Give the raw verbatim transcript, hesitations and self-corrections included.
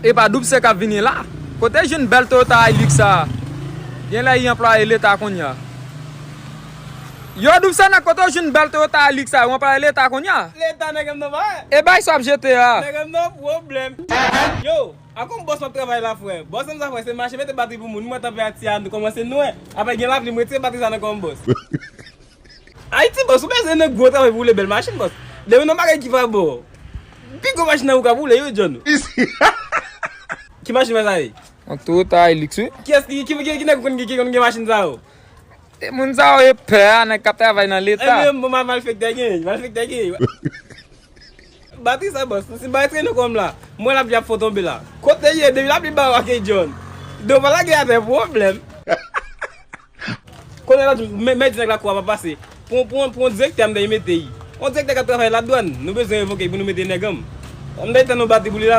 E pa Doub se k ap vini la. Kote jwenn bèl Toyota Hilux sa? Genlè li anplwaye leta kounye a. Yo, Doub se nan kote w jwenn bèl Toyota Hilux sa? Ou anplwaye leta kounye a? Leta nèg m nan pa. E bay sa w ap jete a? Nèg m nan pwoblèm. Yo, a kon bòs m ap travay la, frè. Bòs m sa, frè, se mache mete batri pou moun. Mwen tanperatir a kòmanse nwè. Apre gen lapli, m retire batri sa nan kò m, bòs. Ayiti, bòs, ou bezwen nan gwo travay pou woule bèl machin, bòs. Depi nan bagay ki pa bon. Pi gwo machin nan ou ka woule, yo, John. Ki machin sa ye? Yon Toyota Hilux, wi. Kiyès ki, ki, ki, ki nèg konn, ki, ki konn gen machin sa yo? E moun sa yo e pè a, nèg k ap travay nan leta. Ebyen, bon, ma-, malfektè gen, malfektè gen. Batri sa, bòs, si bay trene kòm la. Mwen lapli ap fò tonbe la. Kote ye, depi lapli ba w ake John. Depi w pa lage atè, pwoblèm. Konnen la, men, men di nèg la kou a pa pase. Pou, pou, pou yon direktè, m dèy mete yi. Yon direktè k ap travay ladwàn, nou bezwen revoke pou nou mete nèg anm. M dèy tann yon batri pou li la.